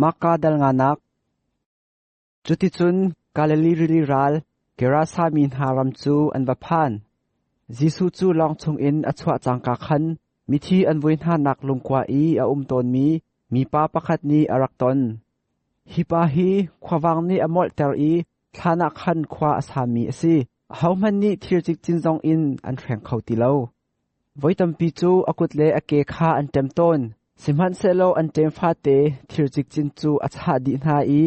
Marka dal nganak. Cuticun Galilee rili ral Gerasa mi hna ram cu an va phan. Jesuh cu lawng chungin a chuah cangka khan mithi an vui hnanak lungkua i a um tawnmi mipa pakhat nih a rak ton. Hi pa hi khuavang nih a molhter i thlan ah khan khua a sami a si. Ahohmanh nih thir cikcin zong in an hreng kho ti lo. Voi tampi cu a kut le a ke kha an ṭem tawn, sihmanhsehlaw an ṭem fate thir cikcin cu a chah dih hna i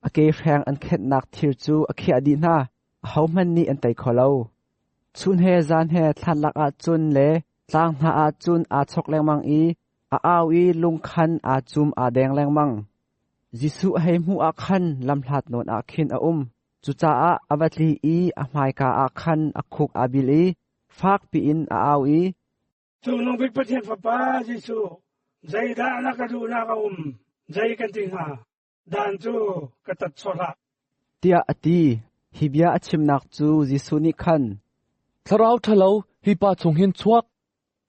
a ke hreng an khenhnak thir cu a khiah dih hna. Ahohmanh nih an tei kho lo. Chun he zan he thlan lakah cun le tlang hna ah cun aa chok lengmang i a au i lung khan aa cum aa deng lengmang. Jesuh a hei hmuh ah khan lamhlat nawn ah khin a um. Cucaah a va tli i a hmaika ah khan a khuk aa bil i fak piin a au i, Cungnung bik Pathian Fapa Jesuh, zeidah na ka duhnak a um? Zei kan ti hnga? Dan cu ka tat sawh hlah. Tiah a ti. Hi bia a chimnak cu Jesuh nih khan, Thlarau ṭhalo, hi pa chung hin chuak,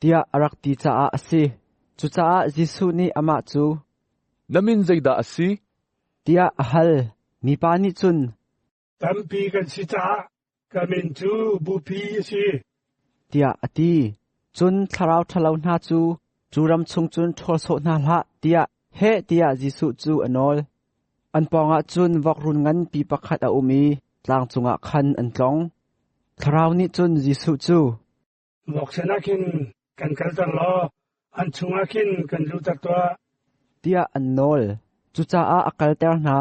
tiah a rak ti caah a si. Cucaah Jesuh nih amah cu, Na min zeidah a si? tiah a hal. Mipa nih cun, Tampi kan si caah ka min cu Bupi a si. Tiah a ti. Cun thlarau ṭhalo hna cu, cu ram chung cun ṭhawl sawh hna hlah, tiah heh tiah Jesuh cu a nawl. An pawngah cun vok-run nganpi pakhat a um i tlang cungah khan an tlong. Thlarau nih cun Jesuh cu, Vok sinah khin kan kalter law an chungah khin kan luhter tuah. Tiah an nawl. Cucaah a kalter hna.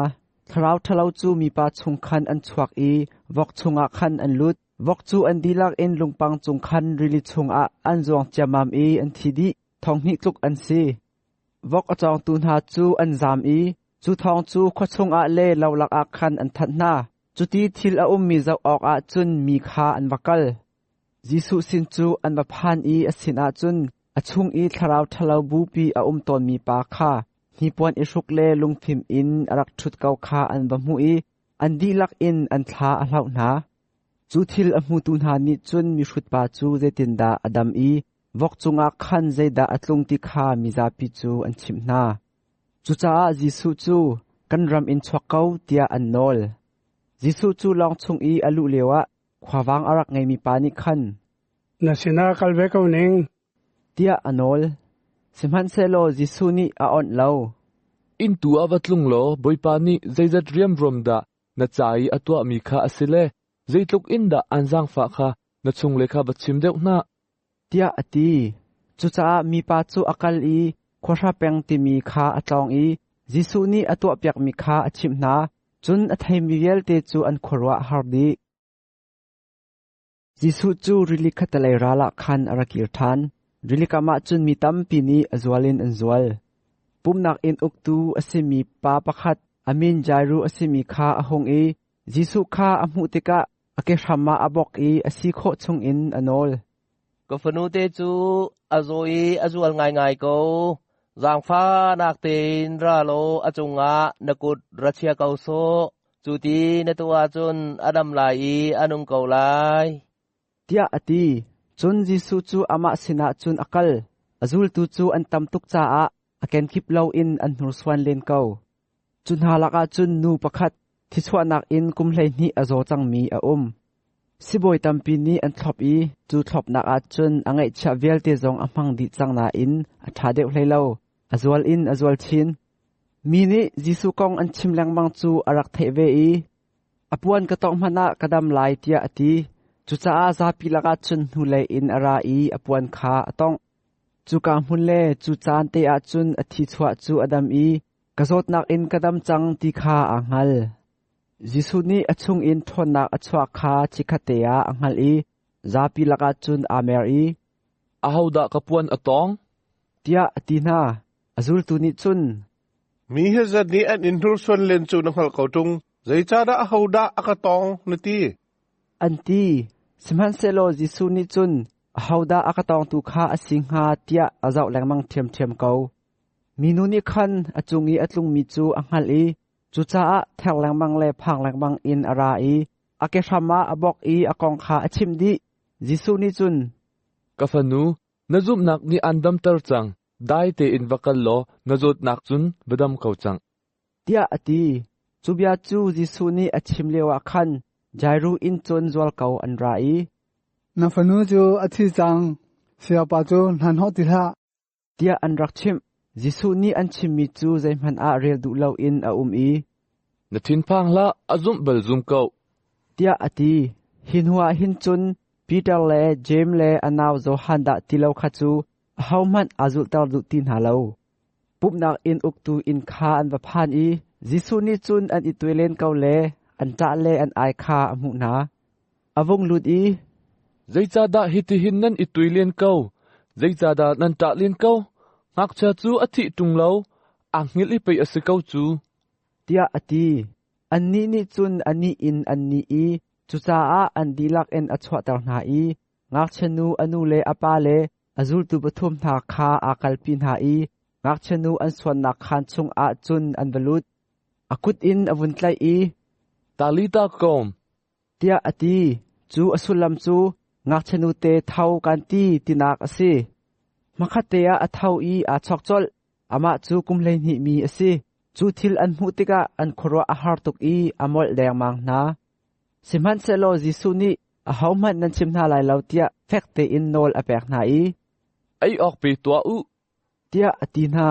Thlarau ṭhalo cu mipa chung khan an chuak i vok chungah khan an lut. Vok cu an dihlak in lungpang cung khan rili chungah an zuang ciammam i an thi dih. Thong hnih tluk an si. Vok a cawngtu hna cu an zam i cu thawng cu khua chungah le lo lakah khan an thanh hna. Cuti thil a ummi zoh awkah cun mi kha an va kal. Jesuh sin cu an va phan i a sinah cun a chung i thlarau ṭhalo bupi a um tawnmi pa kha hnipuan i hruk le lungfim in a rak ṭhut ko kha an va hmuh i an dihlak in an thla a hlauh hna. Cu thil a hmutu hna nih cun mihrutpa cu zeitindah a dam i vok cungah khan zeidah a tlung ti kha mizapi cu an chimh hna. Cucaah Jesuh cu, Kan ram in chuak ko, tiah an nawl. Jesuh cu lawng chung i a luh lioah khuavang a rak ngeimi pa nih khan, Na sinah kal ve ko ning, tiah a nawl. Sihmanhsehlaw Jesuh nih a awnh lo. Inn tu ah va tlung law Bawipa nih zeizat riamruam dah na ca i a tuahmi kha a si le zeitluk in dah aan zaangfah kha na chungle kha va chim deuh hna. Tiah a ti. Cucaah mipa cu a kal i khuahra peng timi kha a tlawng i Jesuh nih a tuahpiakmi kha a chimh hna. Cun a theimi vialte cu an khuaruah a har dih. Jesuh cu rili khattelei ral ah khan a ra kir ṭhan. Rili kam ah cun mi tampi nih a zual in an zual. Pumhnak inn uktu a simi pa pakhat a min Jairu a simi kha a hung i Jesuh kha a hmuh tikah a ke hram ah a bawk i a si khawh chungin a nawl. Ka fanute cu a zaw i a zual ngaingai ko. Zaangfahnak tein ra law a cungah na kut ra chia ko sawh. Cu ti na tuah ahcun a dam lai i a nung ko lai. Tiah a ti. Cun Jesuh cu amah sinah cun a kal. A zultu cu an tam tuk caah a kenkip loin an hnursuan len ko. Cu hna lakah cun nu pakhat thichuahnak in kum 12 a zaw cangmi a um. Sibawi tampi nih an thlop i cu thlopnak ah cun a ngeihchiah vialte zong a hmang dih cang nain a ṭha deuh hlei lo, a zual in a zual chin. Mi nih Jesuh kong an chim lengmang cu a rak theih ve i, A puan ka tawngh hmanh ah ka dam lai tiah a ti. Cucaah zapi lakah cun hnulei in a ra i a puan kha a tawngh. Cuka hmun le cu caan te ah cun a thi chuah cu a dam i ka zawtnak in ka dam cang ti kha aa hngal. Jesuh nih a chungin ṭhawnnak a chuah kha chikkhatte ah a hngalh i zapi lakah cun aa mer i, Ahodah ka puan a tawng? Tiah a ti hna. A zultu nih cun, Mi hi zat nih an in hnursuan len cu na hngalh ko ṭung. Zeicahdah ahodah a ka tawng, na ti? An ti. Sihmanhsehlaw Jesuh nih cun ahodah a ka tawngtu kha a si hnga tiah a zoh lengmang ṭhiamṭhiam ko. Minu nih khan a cung i a tlungmi cu a hngalh i cucaah ther lengmang le phang lengmang in a ra i a ke hram ah a bawk i a kong kha a chimh dih. Jesuh nih cun, Ka fanu, na zumhnak nih aan damter cang. Dai tein va kal law na zawtnak cun va dam ko cang. Tiah a ti. Cu bia cu Jesuh nih a chim lioah khan Jairu inn cun zualko an ra i, Na fanu cu a thi cang, sayapa cu hnahnawh ti hlah. Tiah an rak chimh. Jesuh nih an chimmi cu zeihmanh ah rel duh loin a um i, Na thinphang hlah, a zumh bal zum ko. Tiah a ti. Hi hnuah hin cun Peter le Jeim le a nau Johan dah ti lo kha cu ahohmanh aa zulhter duh ti hna lo. Pumhnak inn uktu inn kha an va phan i Jesuh nih cun an i tuai len ko le an ṭah le an ai kha a hmuh hna. A vung lut i, Zeicahdah hitihin nan i tui len ko? Zeicahdah nan ṭah len ko? Ngakchia cu a thih ṭung lo, aa hngilh i pei a si ko cu. Tiah a ti. Annih nih cun a nih in an nih i cucaah an dihlak in a chuahter hna i ngakchia nu a nu le a pa le a zultu pathum hna kha aa kalpi hna i ngakchia nu an suannak khaan chungah cun an va lut. A kut in a vun tlaih i, Talita kom, tiah a ti. Cu a sullam cu ngakchia nute tho kan ti tinak a si. Hmakhatte ah a tho i aa chawk colh. Amah cu kum 12 mi a si. Cu thil an hmuh tikah an khuaruah a har tuk i a molh dengmang hna. Sihmanhsehlaw Jesuh nih ahohmanh nan chim hna lai lo tiah fek tein nawl a pek hna i, Ei awk pe tuah u, tiah a ti hna.